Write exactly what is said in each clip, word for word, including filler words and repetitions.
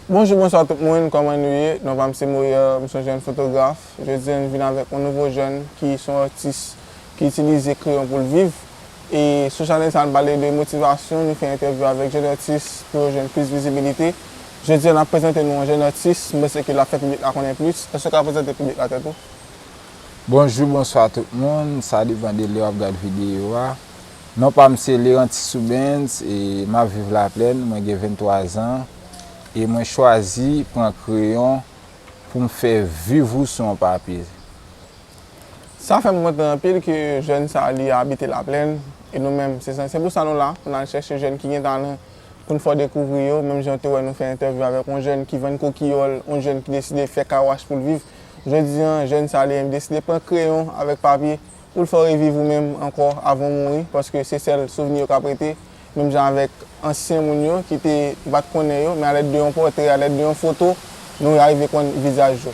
Bonjou, bonswa tout moun, kòman nou ye? Non pa m se Moyer, m se yon jèn fotograf. Jodi a, nou vin avèk yon nouvo jèn ki se yon atis ki itilize kreyon pou l viv. E sou chanèl sa a, nou pale de motivasyon, nou fè entèvyou avèk jèn atis pou yo jwenn plis vizibilite. Jodi a, n ap prezante nou yon jèn atis, m panse ke l ap fè piblik la konnen plis. Èske w ka prezante piblik la tèt ou? Bonjou, bonswa tout moun, sa depann de lè w ap gad videyo a. Non pa m se Lerantis Oubens e m ap viv Laplèn, mwen gen venntwa zan e mwen chwazi pran kreyon pou m fè viv ou sou yon papye. Sa fè m kontan anpil ke jèn sa a li abite Laplèn e nou menm se sa, se pou sa nou la, pou n al chèche jèn ki gen talan pou n fè w dekouvri yo, menm jan w te wè nou fè entèvyou avèk yon jèn ki vann kokiyòl, yon jèn ki deside fè kawach pou l viv. Jodi a, jèn sa a li menm deside pran kreyon avèk papye pou l fè w reviv ou menm ankò avan w mouri, paske se sèl souvni yo k ap rete, menm jan avèk ansyen moun yo ki te, ou pa t konnen yo, men alèd de yon pòtrè, alèd de yon foto, nou arive konn vizaj yo.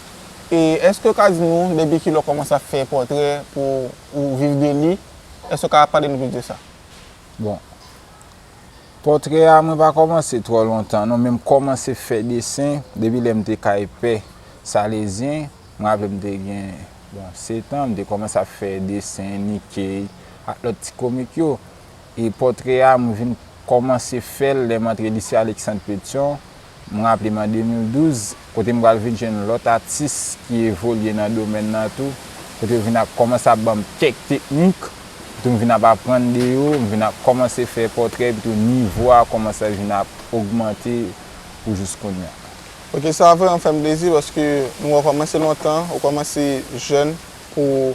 E èske w ka di nou depi kilè w kòmanse ap fè pòtrè pou ou viv de li? Èske w ka pale nou plis de sa? Bon, pòtrè a, mwen pa kòmanse twò lontan, non, men m kòmanse fè desen depi lè m te kay pè Salezyen. M raple m te gen, bon, sèt an, m te kòmanse ap fè desen Nikey ak lòt ti komik yo. E pòtrè a, m vin kòmanse fè l lè m antre lise Aleksann Petyon. M raple m an de mil douz, kote m pral vin jwenn lòt atis ki evolye nan domèn nan tou, kote yo vin ap kòmanse ap ban m kèk teknik, kote m vin ap aprann de yo, m vin ap kòmanse fè pòtrè, epi tou nivo a kòmanse vin ap ogmante pou jis kounye a. Ok, sa vrèman fè m plezi paske nou wè w kòmanse lontan, ou kòmanse jèn pou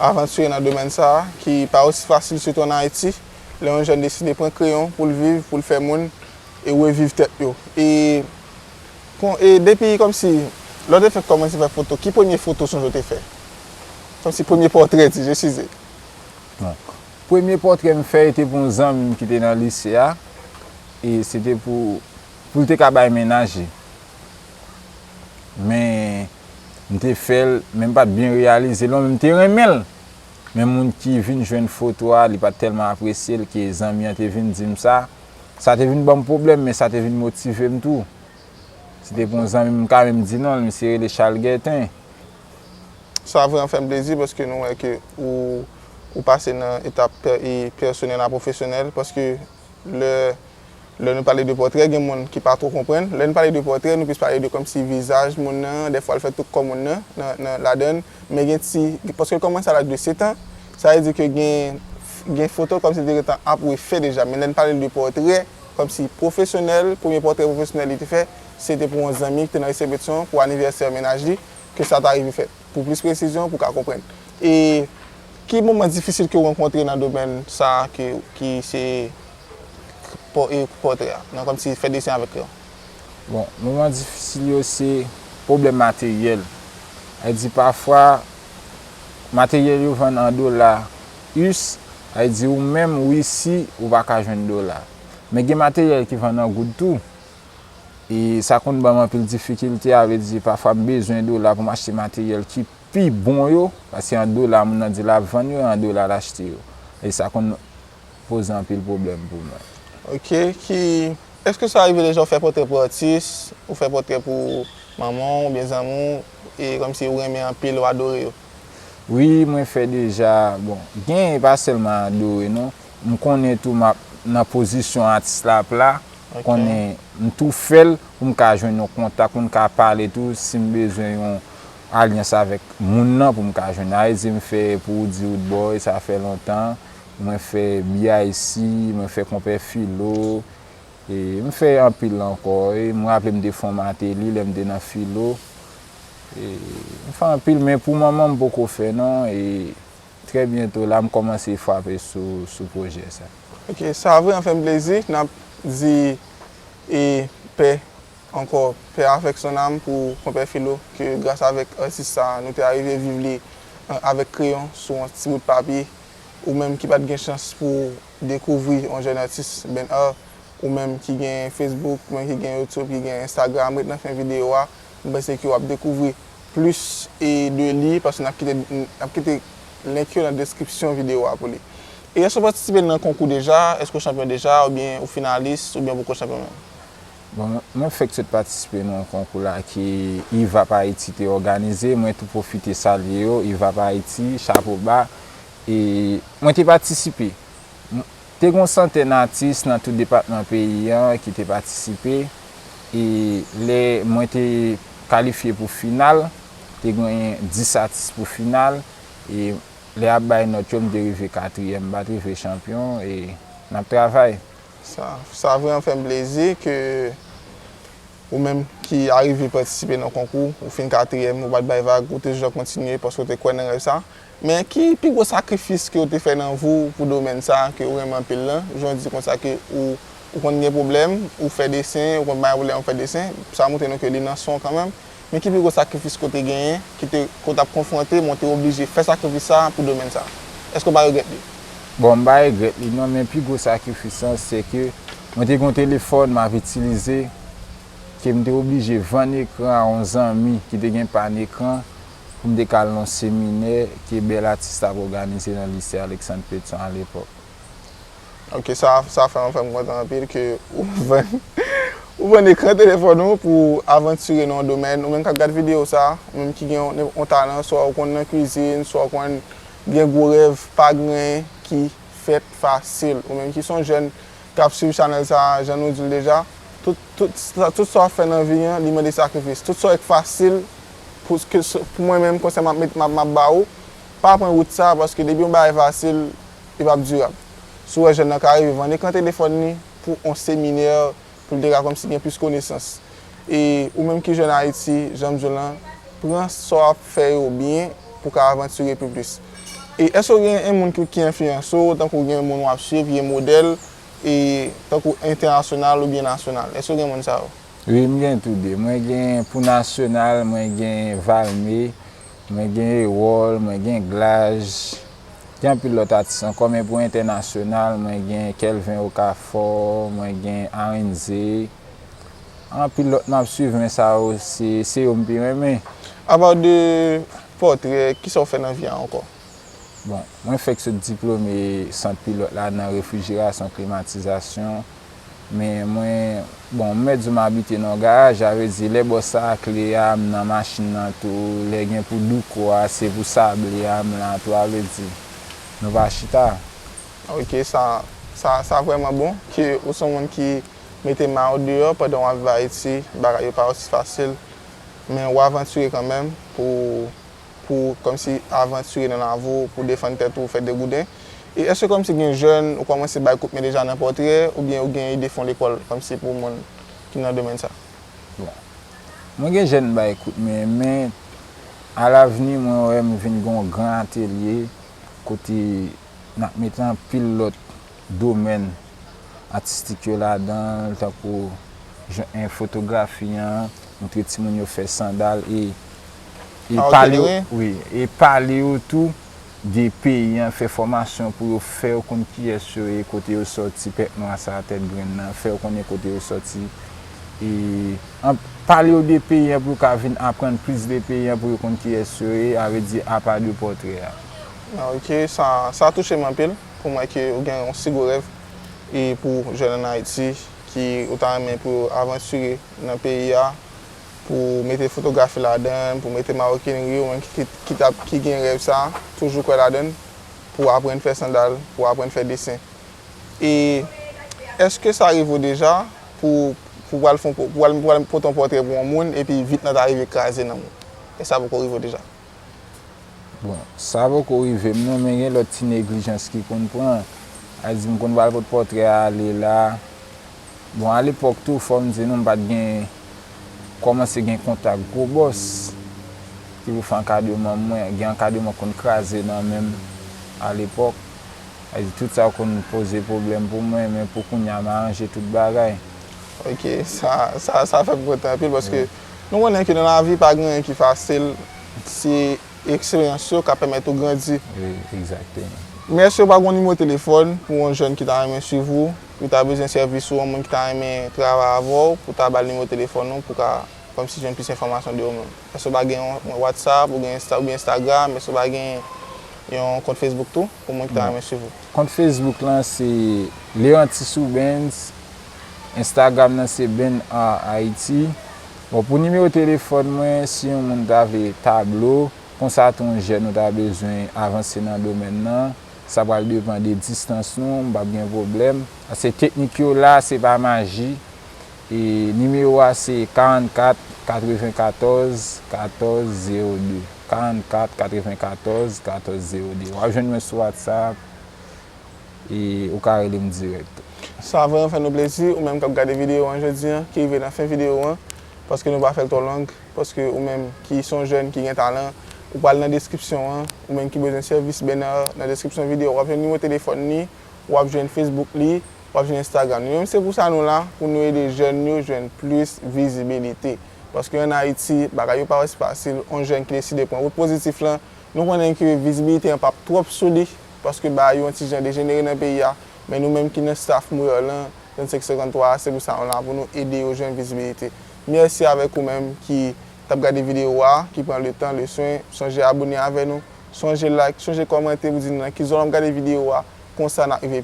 avantire nan domèn sa a, ki pa osi fasil, sitou ann Ayiti, lè yon jèn deside pran kreyon pou l viv, pou l fè moun, e reviv tèt yo. E, kon, e depi kòmsi, lè w te fèk kòmanse fè foto, ki premye foto w sonje w te fè? Kòmsi premye pòtrè, di, eskize. Bon. Premye pòtrè m fè, e te pou yon zanmi m ki te nan lise a, e se te pou, pou l te ka bay men naje. Men, m te fè l, men m pa t byen reyalize l, non, men m te renmen l. Men moun ki vin jwenn foto a, li pa t tèlman apresye l, ke zanmi an te vin di m sa. Sa te vin ban m pwoblèm, men sa te vin motive m tou. Se te pou yon zanmi m, m ka menm di non l, misye rele Charles Guertin. Sa vrèman fè m plezi paske nou wè ke ou, ou pase nan etap pè-, e pèsonèl a pwofesyonèl, paske lè, lè nou pale de pòtrè, gen moun ki pa twò konprann. Lè nou pale de pòtrè, nou plis pale de kòmsi vizaj moun nan, dèfwa l fè tout kò moun nan, nan, nan, ladan l. Men gen ti, paske l kòmanse a laj de sèt an, sa vle di ke gen, gen foto kòmsi l te gentan ap refè deja. Men lè n pale de pòtrè, kòmsi pwofesyonèl, premye pòtrè pwofesyonèl li te fè, se te pou yon zanmi ki te nan lise Petyon, pou anivèsè mennaj li, ke sa ta rive fèt. Pou plis presizyon, pou w ka konprann. E ki moman difisil ke w rankontre nan domèn sa a ke, ki se pò-, e pòtrè a, nan kòmsi fè desen avèk kreyon? Bon, moman difisil yo se pwoblèm materyèl. Sa vle di pafwa, materyèl yo vann an dola us, sa vle di ou menm, ou isi, ou pa ka jwenn dola. Men gen materyèl ki vann an goud tou. E sa konn ban m anpil difikilte, sa vle di pafwa m bezwen dola pou m achte materyèl ki pi bon yo, paske an dola moun nan di l ap vann yo, e an dola l achte yo. E sa konn poze anpil pwoblèm pou mwen. Ok, ki, èske sa rive deja w fè pòtrè pou atis, ou fè pòtrè pou manman w oubyen zanmi w, e kòmsi ou renmen anpil, ou adore yo? Wi, mwen fè deja, bon, gen, e pa sèlman adore non. M konnen tou m ap nan pozisyon atis la ap la, ok, konnen m tou fè l pou m ka jwenn yon kontak, pou m ka pale tou, si m bezwen yon alyans avèk moun nan pou m ka jwenn. Sa vle di m fè pou Woody Roodboy, sa fè lontan. Mwen fè B I C, mwen fè Konpè Filo, e m fè anpil ankò. E m raple m te fè yon Martelly lè m te nan filo. E m fè anpil, men pou moman m poko fè non. E trè byento la, m kòmanse frape sou, sou pwojè sa. Ok, sa vrèman fè m plezi. N ap di, e, pè ankò, pè avèk son âme pou Konpè Filo, ke gras avèk atis sa, nou te arive viv li, e, avèk kreyon sou yon ti bout papye. Ou menm ki pa t gen chans pou dekouvri yon jèn atis, Ben Hur, ou menm ki gen Facebook, ou menm ki gen YouTube, ki gen Instagram, ret nan fen videyo a, m panse ke w ap dekouvri plis, e, de li, paske n ap kite, n ap kite link yo nan deskripsyon videyo a pou li. E èske w patisipe nan konkou deja? Èske w chanpyon deja? Oubyen ou finalis? Oubyen w poko chanpyon menm? Bon, mwen fèk sot patisipe nan yon konkou la ke IVAP Haïti te òganize. Mwen tou pwofite salye yo, IVAP Haïti, chapo ba. E mwen te patisipe. M-, te gen yon santèn atis nan tout depatman peyi an ki te patisipe. E lè mwen te kalifye pou final, te genyen dis atis pou final. E lè y ap bay nòt yo, m te rive katriyèm, m pa t rive chanpyon. E n ap travay. Sa, sa vrèman fè m plezi ke ou menm ki arive patisipe nan konkou, ou fin katriyèm, ou pa t bay vag, ou te toujou ap kontinye paske ou te kwè nan rèv sa. Men ki pi gwo sakrifis ke w te fè nan vi w pou domèn sa ke ou renmen anpil lan? Jan w di konsa ke ou, ou konn gen pwoblèm, ou fè desen, ou konn bay pwoblèm, ou fè desen, sa montre nou ke li nan san w kanmenm. Men ki pi gwo sakrifis ke w te genyen, ki te, ke w t ap konfwonte, men w te oblije fè sakrifis sa pou domèn sa? Èske w pa regrèt li? Bon, m pa regrèt li non, men pi gwo sakrifis lan, se ke mwen te gen yon telefòn m ap itilize, ke m te oblije vann ekran a yon zanmi ki te gen pàn ekran pou m te ka al nan yon seminè ke Bèl Atis t ap òganize nan lise Alexandre Pétion alepòk. Ok, sa, sa fè, fè m kontan anpil ke ou vann, ou vann ekran telefòn ou pou avantire nan yon domèn. Ou menm k ap gad videyo sa, ou menm ki gen yon, yon talan, swa ou konn nan kwizin, swa ou konn gen gwo rèv, pa gen anyen ki fèt fasil. Ou menm ki se yon jèn k ap swiv chanèl sa, jan nou di l deja, tout, tout, tout sa w ap fè nan vi an, li mande sakrifis. Tout sa w wè k fasil, pou, ke, pou mwen menm, konsèy m ap, met- m ap, m ap ba ou, pa pran wout sa, paske depi yon bagay fasil, li p ap dirab. Si w wè jèn nan ka rive vann ekran telefòn li pou yon seminè, pou l te ka kòmsi gen plis konesans. E ou menm ki jèn Ayiti, jan m di w lan, pran sa w ap fè yo byen pou w ka avantire pi plis. E èske w gen yon moun ki, ki enfliyanse w, tankou gen moun w ap swiv, gen modèl, e tankou entènasyonal oubyen nasyonal? Èske w gen moun sa yo? Wi, m gen tou de. Mwen gen pou nasyonal, mwen gen Valme, mwen gen Ewòl, mwen gen Glaj. Gen anpil lòt atis ankò, men pou entènasyonal, mwen gen Kelvin Okafor, mwen gen Arenze. Anpil lòt m ap swiv, men sa yo, se, se yo m pi renmen. Apa de pòtrè, kisa w fè nan vi a ankò? Bon, mwen fèk sot diplome sant pilòt la nan refrijerasyon, klimatizasyon. Men mwen, bon, m mèt di w m abite nan yon garaj, sa vle di lè bòs sa a kle a, m nan machin nan tou, lè gen pou douko a, se pou sable a, m la tou, sa vle di nou pa chita. Ok, sa, sa, sa vrèman bon ke ou se yon moun ki mete may ou deyò pandan w ap viv Ayiti, bagay yo pa osi fasil, men w avantire kanmenm pou pou kòmsi avantire nan lavi w, pou defann tèt ou, fè degouden? E èske kòmsi gen jèn ou kòmanse bay kout men deja nan pòtrè, oubyen ou gen ide fon lekòl kòmsi pou moun ki nan domèn sa? Bon, mwen gen jèn bay kout men, men alavni mwen wè m vin gen yon gran atelye kote n ap mete anpil lòt domèn atistik yo ladan l, tankou jan, en, fotografi an, montre timoun yo fè sandal e, e pale yo, wi, e pale yo tou de peyi an, fè fòmasyon pou yo fè yo konn kiyès yo ye, kote yo sòti, pèp nwa sa, tèt grenn nan, fè yo konnen kote yo sòti. E an, pale yo de peyi an pou yo ka vin aprann plis de peyi an, pou yo konn kiyès yo ye, sa vle di apa de pòtrè a. Ah, ok, sa, sa touche m anpil pou m wè ke ou gen yon si gwo rèv e pou jèn ann Ayiti ki ou ta renmen pou yo avantire nan peyi a, pou mete fotografi ladan l, pou mete mawokinri, ou menm ki, ki, ki t ap, ki gen rèv sa, toujou kwè ladan l, pou aprann fè sandal, pou aprann fè desen. E èske sa rive w deja pou, pou pral fè yon po-, pou pral, pou pral pote yon pòtrè pou yon moun epi vit lan ta rive kraze nanm ou? Èske sa poko rive w deja? Bon, sa poko rive m non, men gen lòt ti neglijans ki konn pran. Sa di m konn pral pot pòtrè a ale la. Bon, alepòk tou, fò m di nou, m pa t gen, kòmanse gen kontak gwo bòs ki pou fè ankadreman mwen. Gen ankadreman konn kraze nan men m alepòk. Sa di tout sa konn poze pwoblèm pou mwen, men pou kounye a, m aranje tout bagay. Ok, sa, sa, sa fè m kontan anpil paske nou konnen ke nan lavi pa gen anyen ki fasil, se eksperyans yo k ap pèmèt ou grandi. Wi, egzakteman. Men èske w pa gen yon nimewo telefòn pou yon jèn ki ta renmen swiv ou, ki ta bezwen sèvis ou, yon moun ki ta renmen travay avè w, pou ta ba l nimewo telefòn ou, pou ka kòmsi jwenn plis enfòmasyon de ou menm? Èske w pa gen yon, yon WhatsApp, ou gen Insta, ou gen Instagram, èske w pa gen yon kont Facebook tou, pou moun ki ta renmen swiv ou? Kont Facebook lan se Leontis Rubens, Instagram nan se Ben Art Haiti. Bon, pou nimewo telefòn mwen, si yon moun ta vle tablo, konsa tou yon jèn ou ta bezwen avanse nan domèn nan, sa pral depann de distans nou, m p ap gen pwoblèm. Paske teknik yo la, se pa maji. E nimewo a se karannkat, katrevenkatòz, katòz, zewo de. Karannkat, katrevenkatòz, katòz, zewo de. W ap jwenn mwen sou WhatsApp e ou ka rele m dirèk tou. Sa vrèman fè nou plezi, ou menm k ap gade videyo an jodi an, ki rive nan fen videyo an, paske nou pa fè l twò long, paske ou menm ki se yon jèn ki gen talan, ou pral nan deskripsyon an, ou menm ki bezwen sèvis Ben Art, nan deskripsyon videyo, w ap jwenn nimewo telefòn li, w ap jwenn Facebook li, w ap jwenn Instagram li. Nou menm se pou sa nou la, pou nou ede jèn yo jwenn plis vizibilite. Paske ann Ayiti, bagay yo pa rete fasil, yon jèn ki deside pran wout pozitif lan, nou konnen ke vizibilite an p ap twòp sou li, paske bagay yo yon ti jan dejenere nan peyi a, men nou menm ki nan staff Montréal lan, trannsenk senkanntwa a, se pou sa nou la, pou nou ede yo jwenn vizibilite. Mèsi avèk ou menm ki t ap gade videyo a, ki pran letan, leswen, sonje abone avè nou, sonje like, sonje kòmante pou di nou nan ki zòn w ap gade videyo a, konsa n ap rive